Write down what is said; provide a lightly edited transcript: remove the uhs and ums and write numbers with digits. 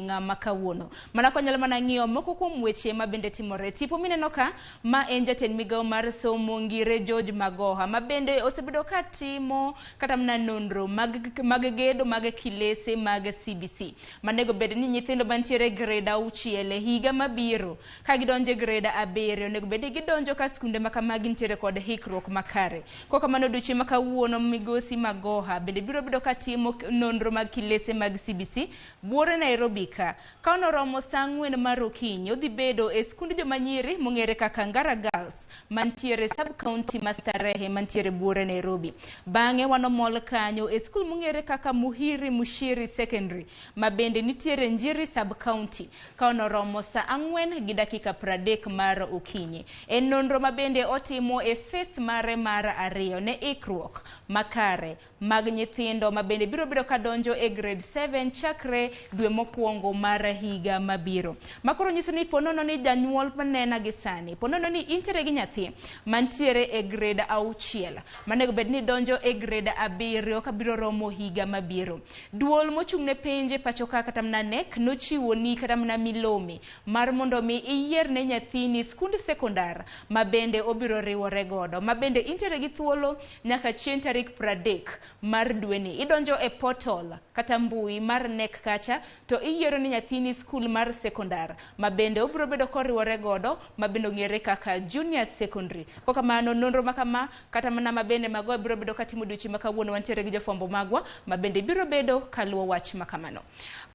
Ma kawuono mana konyalo mana ng'iyo moko kuom weche ma bende timore. Tipo mineno ka ma en jatend migawo mar somo, Ngire George Magoha, ma bende osebedo ka timo kata mana nonro mag gedo mag kilese mag CBC manego bed ni nyithindo mantiere grade 6 e higa mabiro ka gidonjo e grade 7 onego bed ni gidonjo ka skunde ma kamagi nitiere kod hikruok makare. Kokamano, odiochieng' ma kawuono migosi Magoha bende biro bedo ka timo nonro mag kilese mag CBC buore Nairobi. Ka onoromo saa 4 mar okinyi, odhi bedo e skund joma nyiri mong'ere kaka Ngara Girls mantiere sub county ma Starehe mantiere buore Nairobi. Bang'e wanomol kanyo e skul mong'ere kaka Muhiri Mushiri Secondary ma bende nitiere Njiri sub county ka onoromo saa 4:30 mar okinyi. En nonro ma bende otimo e phase mare mar 2 ne ikruok makare mag nyithindo ma bende biro bedo ka donjo e grade 7 chakre dwe mokwongo mar higa mabiro. Makoro nyiso ni ponono ni janyuol manena gi sani, ponono ni intiere gi nyathi mantiere e grade 6 manego bed ni donjo e grade 7 kabiro romo higa mabiro. Duol mochung' ne penje pacho ka kata mana KNEC nochiwo ni kata mana milome mar mondo mi iyier ne nyathini skund sekondar ma bende obiro riwore godo, ma bende intiere gi thuolo nyaka chieng' tarik 30 mar dweni. Idonjo e portal kata mbui mar KNEC kacha to iyiero ni nyathini skul mar sekondar ma bende obiro bedo koriwore godo, ma bende ong'ere kaka junior secondary. Kokamano, nonro ma kama kata mana ma bende mago biro bedo katimo odiochieng' ma kawuono. Wantiere gi jofwambo magwa ma bende biro bedo kaluwo wach ma kamano.